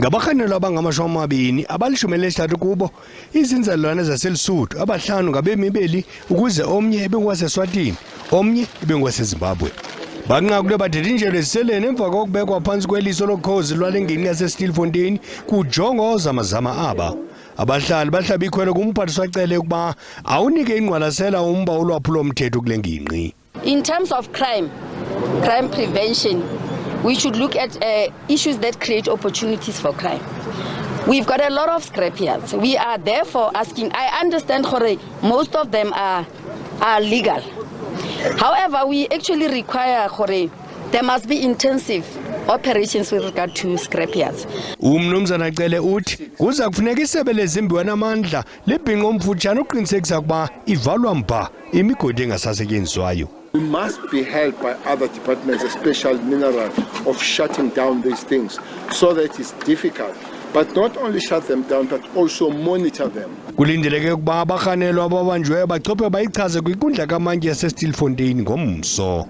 Ngabarhanelwa abangama-20, abali-13 kubo izinzalelwane zaseLisuthu, abahlanu ngabemi beli ukuze omnye ebengowaseswatini, omnye ebengowaseZimbabwe. Banqakulwe badidinjelwe eziseleni emva kokubekwa phantsi kweliso lokhozi lwale ngingqi yaseStilfontein kujongwa oozamazama aba. Abahlali bahlaba ikhwelo kumphathiswa Cele ukuba awunike ingqwalasela umba wolwaphulo-mthetho kule ngingqi. In terms of crime, crime prevention, we should look at issues that create opportunities for crime. We've got a lot of scrapyards. We are therefore asking, I understand gore most of them are legal. However, we actually require gore there must be intensive operations with regard to scrapyards. Umnumzana Cele uthi kuza kufuneka isebe lezimbiwa namandla libhinqe omfutshane ukuqinisekisa ukuba ivalwa mba imigodi engasasetyenziswayo. We must be helped by other departments, especially mineral, of shutting down these things so that it's difficult. But not only shut them down, but also monitor them. Kulindeleke ukuba abarhanelwa ababanjiweyo bachophe bayichaze kwinkundla kamantyi yaseStilfontein ngomso.